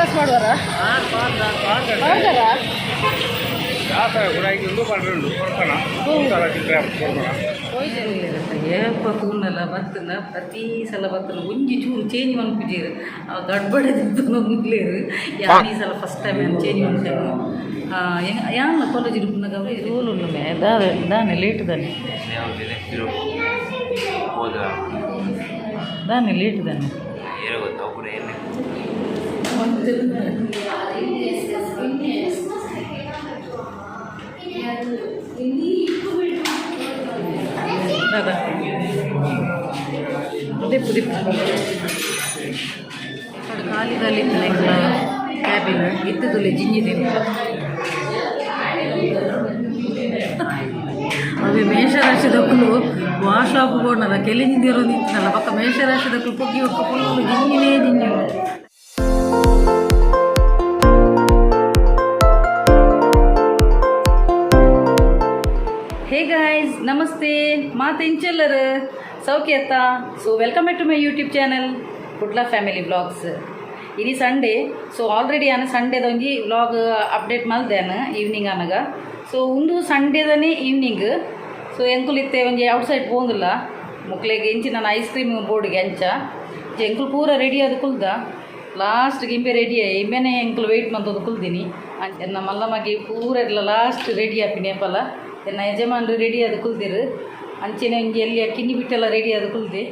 Glass ಮಾಡುವಾರ ಮಾಡ್ತಾರಾ? ಏಪ ತೂನಲ್ಲ ಬತ್ತನ, ಪ್ರತಿ ಸಲ ಬತ್ತನ ಒಂಜಿ ಚೂರು ಚೇಂಜ್ ಮನ್ಪುಜೇರು. ಆ ಗಡ್ಬಡೆ ಮುಗ್ಲೇರು. ಯಾನ್ ಈ ಸಲ ಫಸ್ಟ್ ಟೈಮ್ ಯಾನ್ ಚೇಂಜ್ ಮನ್ಪೇನು. ಯಾನ್ ಕಾಲೇಜ್ ಇರುಪುನಗ ರೋಲ್ ದಾದ ದಾನೆ ಲೇಟ್ ದಾನೆ. ದಾನೆ ಲೇಟ್ ದಾನೆ. ದಾದಾ ದಿಪ್ಪು ದಿಪ್ಪು ಖಾಲಿದಲ್ಲಿ ಕ್ಯಾಬಿನ್ ಇತ್ತದಲ್ಲಿ ಜಿಂಜಿದೆ. ಅವೇ ಮೇಷರಾಶಿದಕ್ಕಲು ವಾ ಶಾಪ್ ಬೋಣಲ್ಲ ಕೆಲಿಂಜಿದಿರೋ ನಿಂತನಲ್ಲ ಪಕ್ಕ ಮೇಷರಾಶಿದಕ್ಕಲು ಪೊಗ್ಗಿ ಒಕ್ಕ ಫುಲ್ ಜಿಂಜಿನೇ ಜಿಂಜಿ. ಹೇ ಗಾಯ್ಸ್, ನಮಸ್ತೆ. ಮಾತು ಇಂಚೆಲ್ಲರು ಸೌಖ್ಯತ್ತ? So welcome back to my YouTube channel Kudla family vlogs. ಇನಿ ಸಂಡೇ, ಸೊ ಆಲ್ರೆಡಿ ಆನ ಸಂಡೇದ ಒಂಜಿ ವ್ಲಾಗ್ ಅಪ್ಡೇಟ್ ಮಲ್ದೇನು ಈವ್ನಿಂಗ್ ಅನಗ. ಸೊ ಉಂದು ಸಂಡೇದನೇ ಈವ್ನಿಂಗ್. ಸೊ ಎಂಕುಲು ಇತ್ತೆ ಒಂಜಿ ಔಟ್ಸೈಡ್ ಪೋಂದುಲ್ಲ. ಮುಕ್ಲೆಗ್ ಇಂಚಿನ ಐಸ್ ಕ್ರೀಮ್ ಬೋರ್ಡ್ಗೆ ಅಂಚ ಎಂಕುಲು ಪೂರ ರೆಡಿ ಆದ್ ಕುಲ್ದ. ಲಾಸ್ಟ್ಗೆ ಇಂಬೆ ರೆಡಿ ಆಯಿ, ಇಂಬೆನೆ ಎಂಕುಲು ವೆಯ್ಟ್ ಮಂತೊಂದು ಕುಲ್ದಿನಿ. ಎನ್ನ ಮಲ್ಲ ಮಗೆ ಪೂರ ಎಲ್ಲ ಲಾಸ್ಟ್ ರೆಡಿ ಆಪಿನಿ ಏಪಲ. ಎನ್ನ ಯಜಮಾನ್ರು ರೆಡಿ ಆದ್ ಕುಲ್ದಿರು. ಅಂಚೆನೆ ಒಂಜಿ ಎಲ್ಲಿ ಕಿನ್ನಿ ಬಿಟ್ಟೆಲ್ಲ ರೆಡಿ ಆದ್ ಕುಲ್ದಿ.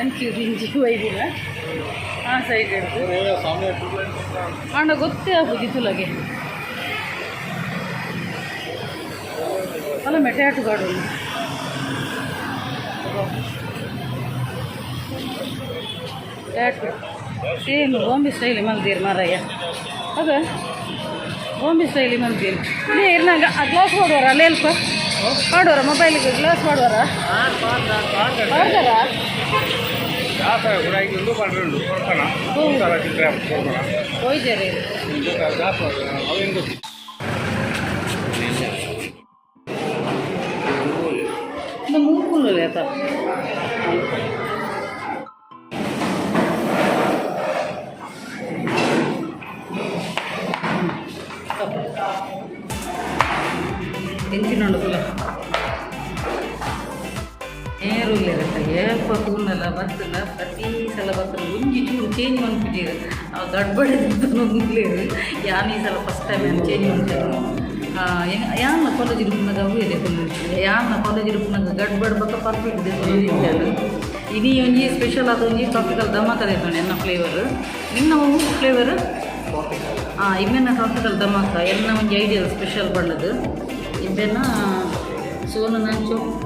ಅಂಚಿ ದಿಂಜಿ ಬೈದಿನ ಆ ಸೈಡ್ ಹಿಡ್ದು ಆಂಡ ಗೊತ್ತೇ ಆಪುಜಿ ತುಲಗೆ. ಅಲ್ಲ, ಮೆಟ್ಯಾಟು ಗಾಡು ಟ್ಯಾಟು ಸೇಮ್ ಬಾಂಬೆ ಸ್ಟೈಲ್ ಮಲ್ದೀರ್ ಮಾರಾಯ. ಅದ ಬಾಂಬೆ ಸ್ಟೈಲ್ ಮಲ್ದೀರ್. ನೀ ಇರ್ನಾಗ ಆ ಗ್ಲಾಸ್ ಮಾಡುವಾರ? ಅಲ್ಲೇ ಅಲ್ಪ ಮಾಡುವಾರ? ಮೊಬೈಲ್ಗೆ ಗ್ಲಾಸ್ ಮಾಡುವಾರ? ಮಾಡ್ತಾರಾ? ಹೋಯ್ತಾರೆ. ಮೂಕುಲ್ಲ ಆತ. ಎಂಚಿನ ಉಂಡುಕುಲ ನೇರುಲ್ಲೆರತ್ತ. ಏಪ ತೂನಲ್ಲ ಬತ್ತನ, ಪ್ರತಿ ಸಲ ಬತ್ತನ ಒಂಜಿ ಚೂರು ಚೇಂಜ್ ಮನ್ಪುಜೇರು. ಆ ಗಡ್ಬಡೆ ಮುಗ್ಲೇರು. ಯಾನ್ ಈ ಸಲ ಫಸ್ಟ್ ಟೈಮ್ ಯಾನ್ ಚೇಂಜ್ ಮನ್ಪೇನು. ಯಾನ್ ಕಾಲೇಜ್ ಇರುಪುನಗ ಅವೇ ದೆತೊಂದು, ಯಾನ್ ಕಾಲೇಜ್ ಇರುಪುನಗ ಗಡ್ಬಡ್ ಬೊಕ್ಕ ಪರ್ಫೆಕ್ಟ್ ದೆತೊಂದು. ಇನಿ ಒಂಜಿ ಸ್ಪೆಷಲ್ ಆದ ಒಂಜಿ ಟ್ರಾಪಿಕಲ್ ಧಮಾಕ ದೆತೊಂಡೆ ಎನ್ನ ಫ್ಲೇವರ್. ನಿನ್ನ ಫ್ಲೇವರ್? ಹಾಂ, ಇಂಬೆನ ಟ್ರಾಪಿಕಲ್ ಧಮಾಕ ಎನ್ನ ಒಂಜಿ ಐಡಿಯಲ್ ಸ್ಪೆಷಲ್ ಬಣ್ಣದು. ಇಂಬೆನ ಸೋನನ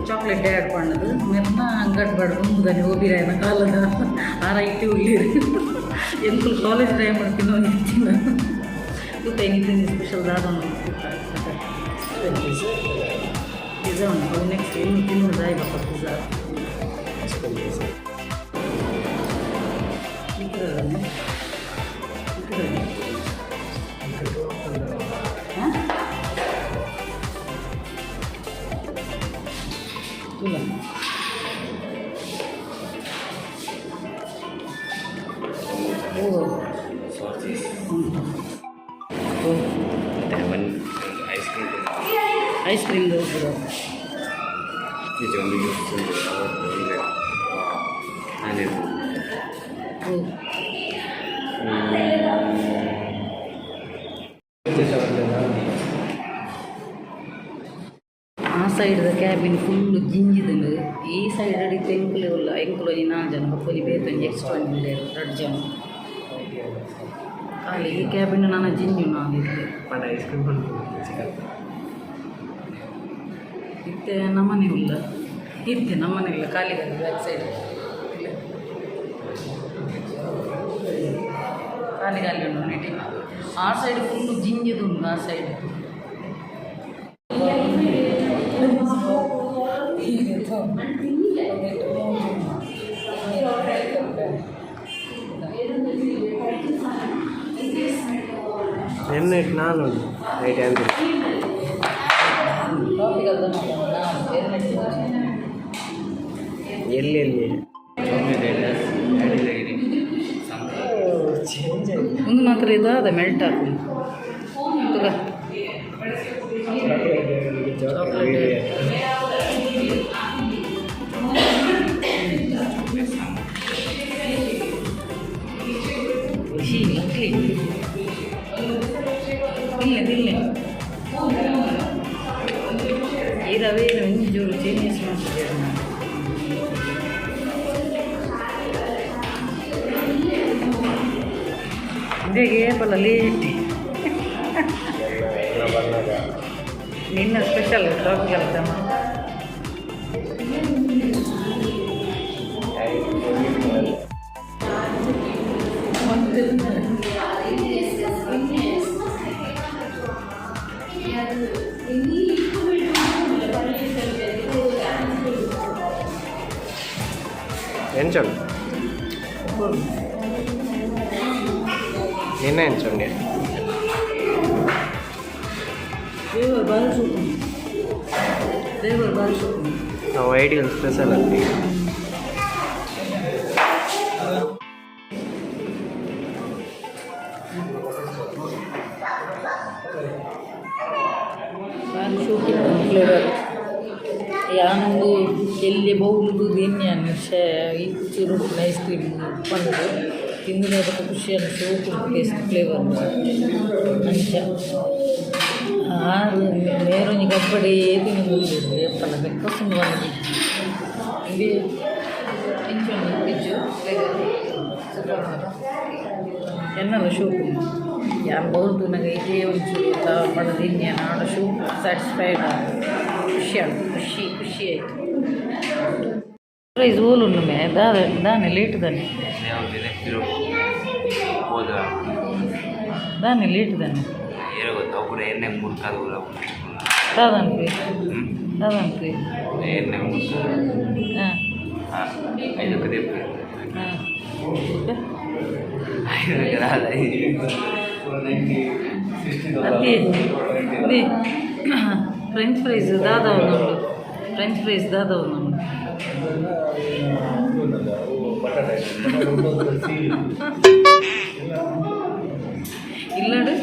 ಚಾಕ್ಲೇಟ್ ಆ್ಯಡ್ ಪಣ್ಣದು. ಮೆರ್ನ ಗಡ್ಬಡ್ ಮುಂಬುದನೆ ಓಬಿರಾಯನ ಕಾಲದ ಆರ ಇಟ್ಟಿ ಉಳ್ಳೀರು. ಎಂಕುಲು ಕಾಲೇಜ್ ಟೈಮ್ ತಿನ್ನೋ ಇತ್ತಿನ ತೂಕ. ಇನಿ ಸ್ಪೆಷಲ್ ದಾದ? ಪಿಜ್ಜಾ ಉಂಟು. ಅವು ನೆಕ್ಸ್ಟ್ ಇನ್ನು ತಿನ್ನುವುದು ಬಪ್ಪ ಪಿಜ್ಜಾ ನಿಕ್ಕದಲ್ಲ. ಹಾಂ, ಇಲ್ಲ. ಓ ಓ. Ice cream. Ice cream. ಓ. ಆ ಸೈಡ್ದ ಕ್ಯಾಬಿನ್ ಫುಲ್ ಜಿಂಜಿದುಂಡು. ಈ ಸೈಡ್ ಅಡಿತ ಎಂಕುಲೆ ಉಲ್ಲ. ಎಂಕುಲು ಒಂಜಿ ನಾಲ್ ಜನ, ಬೊಕ್ಕ ಒಂಜಿ ಬೇತೆ ಒಂಜಿ ಎಕ್ಸ್ಟ್ರಾ ಒಂಜಿ ಉಲ್ಲೆರ್, ರಡ್ಡ್ ಜನ ಖಾಲಿ. ಈ ಕ್ಯಾಬಿನ್ ನನ ಜಿಂಜು ನಾಲ್ ಇತ್ತೆ. Ice cream. ಇತ್ತೆ ನಮ್ಮನೆ ಉಲ್ಲ, ಇತ್ತೆ ನಮ್ಮನೆ ಇಲ್ಲ, ಖಾಲಿ ಖಾಲಿ ಬ್ಯಾಕ್ ಸೈಡ್ ಇಲ್ಲ, ಖಾಲಿ ಖಾಲಿ ಉಂಟು ನೀಟಿ. ಆ ಸೈಡ್ ಫುಲ್ಲು ಜಿಂಜಿದುಂಡು ಆ ಸೈಡ್. ನಿನ್ನೆ ನಾನು ನೈಟ್ ಅಂದ್ರೆ ಎಲ್ಲಿ ಎಲ್ಲಿ ಚೇಂಜ್ ಆಯ್ತು. ಒಂದು ಮಾತ್ರ ಇದಾದ ಮೆಲ್ಟ್ ಹಾಕು ತುಗ. ಚಾಕ್ಲೇಟ್. ಖುಷಿ ಲಕ್ಲಿ ಇಲ್ಲ ಇಲ್ಲ. ಈ ರವೆ ಒಂಜಿ ಜೋರು ಚೇಂಜಸ್ ಮಾಡ್ತಿದ್ದೇವೆ ನಾನು. ಬೇಗ ಏಪಲ್ಲ ಲೇಟ್. ಎಲ್ಲ ಬಂದಾಗ. ನಿನ್ನ ಸ್ಪೆಷಲ್ ಟ್ರಾಫಿಕ್ ಅಲ್ಲ. ಎಂಚುಂಡು ನಿನ್ನ ಎಂಚುಂಡೆ? ಫ್ಲೇವರ್ ಬಾರಿ ಸೂಪರ್, ಫ್ಲೇವರ್ ಬಾರಿ ಸೂಪರ್. ನಾವು ಐಡಿಯಲ್ ಸ್ಪೆಷಲ್ ಅಲ್ಲಿ. ಬಾರಿ ಸೂಪರ್ ಫ್ಲೇವರ್. ಯಾನೊಂದು ಎಲ್ಲಿ ಬೌಲುದು ಎಣ್ಣೆ ಶೇ ಈ ಚೂರು ಐಸ್ ಕ್ರೀಮ್ ಬಂದು ತಿಂದು ಬೊಕ್ಕ ಖುಷಿ ಅನಿಸು, ಟೇಸ್ಟ್ ಫ್ಲೇವರ್ ಅಂಚ. ಆರು ಮೇರೊಂಜಿ ಗಬ್ಬಡಿ ಏತಿನ ಉಲ್ಲೆರ್ ಏಪಲ ಬೆಕ್ಕಸುಂಡು ಬಂದು ಇಂಬೆ ಎಂಚ ಉಂಡು ಬಿಜ್ಜು? Flavour super ಉಂಡತ? ಎನ್ನಲ ಶೋಕು. ಯಾನ್ ಬೌಲ್ ತೂನಗ ಇದೇ ಒಂಚೂರು ಪಂಡ ತಿನ್ಯ ಆಂಡ ಶೋಕು, ಸ್ಯಾಟಿಸ್ಫೈಡ್, ಖುಷಿ ಆಂಡ್ ಖುಷಿ ಖುಷಿ ಆಯಿತು. ಪ್ರೈಸ್ ಓಲುಂಡು ಮೇ ದಾದ ದಾನೆ ಲೇಟ್ ದಾನೆ? ಹೋದ. ದಾನೆ ಲೇಟ್ ದಾನೆ? ಏನೋ ಗೊತ್ತು, ಒಬ್ಬರು ಎಣ್ಣೆ ಮುರ್ಕಾದ. ದಾದನ್ಪಿ ದಾದನ್ಪಿ? ಎಣ್ಣೆ ಮುರ್ಕಾದ. ಹಾಂ. ಹಾಂ, ಐದಕ್ಕೆ ದೇಪ್ಪ. ಹಾಂ, ಓಕೆ. ಐದಕ್ಕೆ ರಾದ. ಅದೇ ಅದೇ ಫ್ರೆಂಚ್ ಫ್ರೈಸ್ ದಾದವ ಉಂಡು, ಫ್ರೆಂಚ್ ಫ್ರೈಸ್ ದಾದವ ಉಂಡು. ಬಟಾಟೆ. ಇಲ್ಲಡು.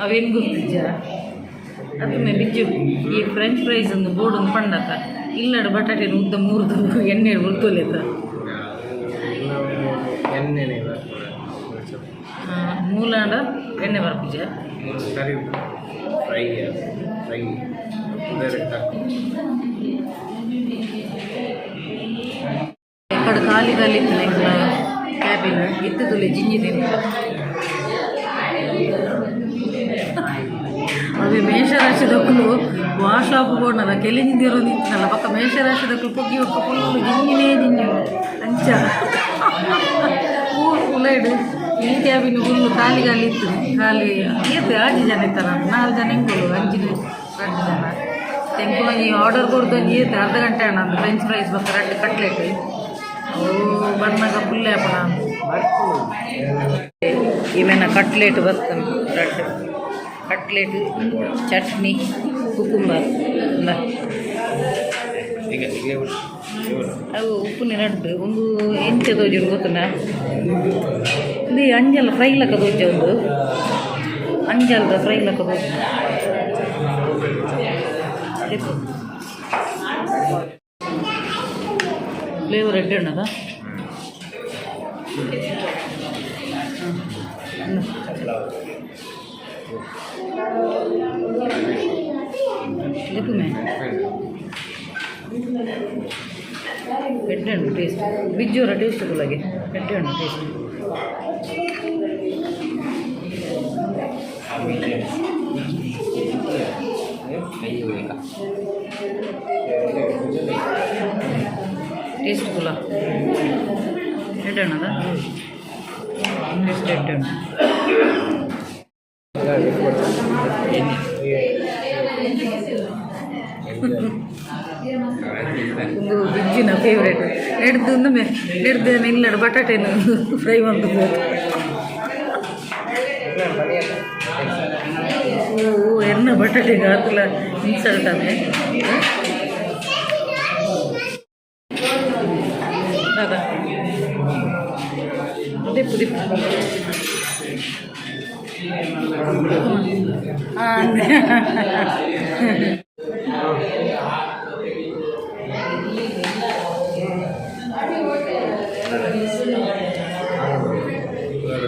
ಅವೇನು ಗೊತ್ತಿಜ್ಜ ಅದನ್ನೇ ಬಿಜ್ಜು. ಈ ಫ್ರೆಂಚ್ ಫ್ರೈಸ್ ಒಂದು ಬೋರ್ಡ್ ಒಂದು ಪಂಡತ ಇಲ್ಲಡು ಬಟಾಟೆ ಉದ್ದ ಮೂರ್ದು ಎಣ್ಣೆ ಉರ್ತೊಲೆತ. ಎಣ್ಣೆನೆ. ಮೂಲಾಂಡ ಎಣ್ಣೆ ಬರ್ಪುಜ. ಸರಿ, ಫ್ರೈ ಫ್ರೈ ಡೈರೆಕ್ಟ್ ಹಾಕು. ಕಡೆ ಖಾಲಿ ಖಾಲಿ ಇತ್ತು ಎಂಕ್ಲ ಕ್ಯಾಬಿನ್ ಇತ್ತದುಲೆ ಜಿಂಜಿ ತಿಂತ. ಅದೇ ಮೇಷರಾಶಿದಕ್ಕಲು ವಾ ಶಾಪ್ ಬೋಣಲ್ಲ ಕೆಲಿಂಜಿದಿರೋ ನಿಂತನಲ್ಲ ಪಕ್ಕ ಮೇಷರಾಶಿದಕ್ಕಲು ಪೊಗ್ಗಿ ಒಕ್ಕ ಫುಲ್ಲು ಜಿಂಜಿನೇ ಜಿಂಜಿ ಅಂಚ ಊರು ಉಲೈಡು. ಈ ಕ್ಯಾಬಿನ್ ಫುಲ್ಲು ಖಾಲಿ ಖಾಲಿ ಇತ್ತು. ಖಾಲಿ ಏತ್ ಆಜಿ ಜನ ಇತ್ತಾರ, ನಾಲ್ಕು ಜನ ಎಂಕುಲು, ಅಂಚಿನ ರಡ್ಡು ಜನ. ಎಂಕುಲು ಈ ಆರ್ಡರ್ ಕೊಡ್ದು ಏತ್ ಅರ್ಧ ಗಂಟೆ ಅಣ್ಣ ಅಂದು ಫ್ರೆಂಚ್ ಫ್ರೈಸ್ ಬೊಕ್ಕ ರಡ್ಡು ಕಟ್ಲೆಟ್. ಅವು ಬನ್ನಾಗ ಫುಲ್ ಆಪಣ. ಈಮೆನ ಕಟ್ಲೆಟ್ ಬರ್ತದೆ, ರಡ್ಡು ಕಟ್ಲೆಟ್, ಚಟ್ನಿ, ಕುಕುಂಬರ್. ಈಗ ಇಲ್ಲೇ. ಅವು ಉಪ್ಪುನಿ ರಡ್ಡು ಒಂದು ಎಂಚ ತೋಜುಂಡು ಗೊತ್ತುಂಡ? ಇದು ಅಂಜಲ್ ಫ್ರೈ ಲೆಕ್ಕ ತೋಜ, ಒಂದು ಅಂಜಲ್ದ ಫ್ರೈ ಲೆಕ್ಕ ತೋಜ. ಫ್ಲೇವರ್ ಎಡ್ಡೆ ಉಂಡದ. ಲೆಪ್ಪುಮೆ ಎಡ್ಡೆ ಉಂಟು ಟೇಸ್ಟ್. ಬಿಜ್ಜೋರ ಟೇಸ್ಟ್ ಕುಲಗೆ ಎಡ್ಡೆ ಉಂಟು ಟೇಸ್ಟ್. ಟೇಸ್ಟ್ ಪುಲ ಎಡ್ಡಣ್ಣದ ಟೇಸ್ಟ್ ಎಡ್ಡಣ್ಣ. ಒಂದು ಬಿಜ್ಜಿನ ಫೇವ್ರೇಟ್ ಎಡ್ದು ಒಂದೊಮ್ಮೆ ಎಡ್ದು ಇಲ್ಲಡು ಬಟಾಟೆನು ಫ್ರೈ ಮಂತು. ಓ, ಎನ್ನ ಬಟಾಟೆಗೆ ಆತಲ ಇನ್ಸಲ್ಟ್. ದಾದಾ ದಿಪ್ಪು ದಿಪ್ಪು. ಹಾಂ.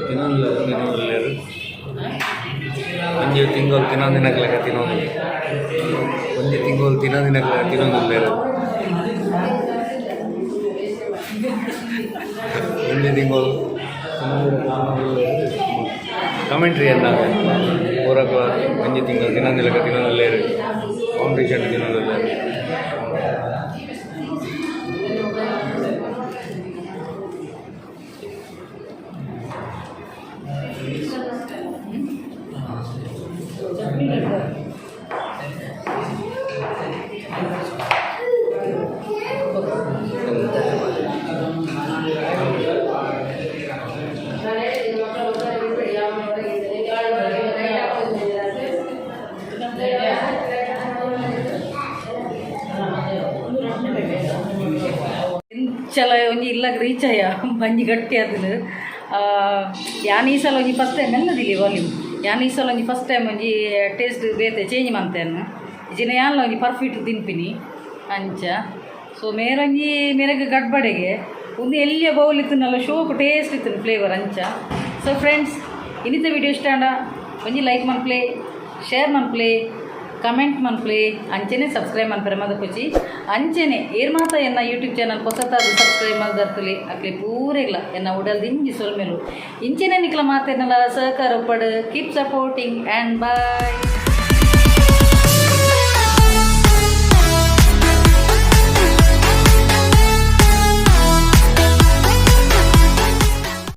ತಿನ್ನೋದಿಲ್ಲ, ತಿನ್ನೋದಿಲ್ಲ. ಒಂಜಿ ತಿಂಗಳು ತಿನ್ನೋದಿನಕ್ಲೆಗ ತಿನ್ನೋದಿಲ್ಲ. ಒಂಜಿ ತಿಂಗಳು ತಿನ್ನೋದಿನಕ್ಲೆಗ ತಿನ್ನೋದಿಲ್ಲ. ಒಂಜಿ ತಿಂಗಳು ಕಮೆಂಟ್ರಿ ಅನ್ನ ಪೂರಕ. ಒಂಜಿ ತಿಂಗಳು ತಿನ್ನೋದಿಲ್ಲ, ತಿನ್ನೋದಿಲ್ಲ. ಫೌಂಡೇಶನ್ ತಿನ್ನೋದಿಲ್ಲ. ಎಂಚಲ ಒಂಜಿ ಇಲ್ಲಗ್ ರೀಚ್ ಆಯ, ಬಂಜಿ ಗಟ್ಟಿ ಆತುಂಡು. ಯಾನ್ ಈ ಸಲ ಒಂಜಿ ಫಸ್ಟ್ ಟೈಮ್ ಮೆಲ್ಲದಿಲ್ಲಿ ವಾಲ್ಯೂಮ್. ಯಾನ್ ಈ ಸಲ ಒಂಜಿ ಫಸ್ಟ್ ಟೈಮ್ ಒಂಜಿ ಟೇಸ್ಟ್ ಬೇತೆ ಚೇಂಜ್ ಮಂತೇನು ಇಜಿನ. ಯಾನ್ಲ ಒಂಜಿ ಪರ್ಫೆಕ್ಟ್ ತಿನ್ಪಿನಿ ಅಂಚ. ಸೊ ಮೇರೊಂಜಿ ಮೇರೆಗ್ ಗಡ್ಬಡೆಗೆ ಒಂದು ಎಲ್ಲಿಯ ಬೌಲ್ ಇತ್ತುನಲ್ಲ, ಶೋಕು ಟೇಸ್ಟ್ ಇತ್ತು, ಫ್ಲೇವರ್ ಅಂಚ. ಸೊ ಫ್ರೆಂಡ್ಸ್, ಇನ್ನಿತ ವಿಡಿಯೋ ಇಷ್ಟ ಆಂಡ ಒಂಜಿ ಲೈಕ್ ಮನ್ಪ್ಲೆ, ಶೇರ್ ಮನ್ಪ್ಲೆ, ಕಮೆಂಟ್ ಮನ್ಪ್ಲೆ, ಅಂಚೆನೆ ಸಬ್ಸ್ಕ್ರೈಬ್ ಮನ್ಪರೆ ಮದಪೊಚ್ಚಿ. ಅಂಚೆನೆ ಏರ್ ಮಾತ ಎನ್ನ ಯೂಟ್ಯೂಬ್ ಚಾನಲ್ ಪೊಸತಾದ ಸಬ್ಸ್ಕ್ರೈಬ್ ಮಲ್ದರ್ತುಲಿ, ಅಕ್ಲೆ ಪೂರೆಗ್ಲ ಎನ್ನ ಉಡಲ್ ದಿಂಜಿ ಸೊಲ್ಮೆಲು. ಇಂಚೆನೆ ನಿಕ್ಲ ಮಾತೆರ್ನಲ ಸಹಕಾರ ಉಪ್ಪಡ್. Keep supporting and bye.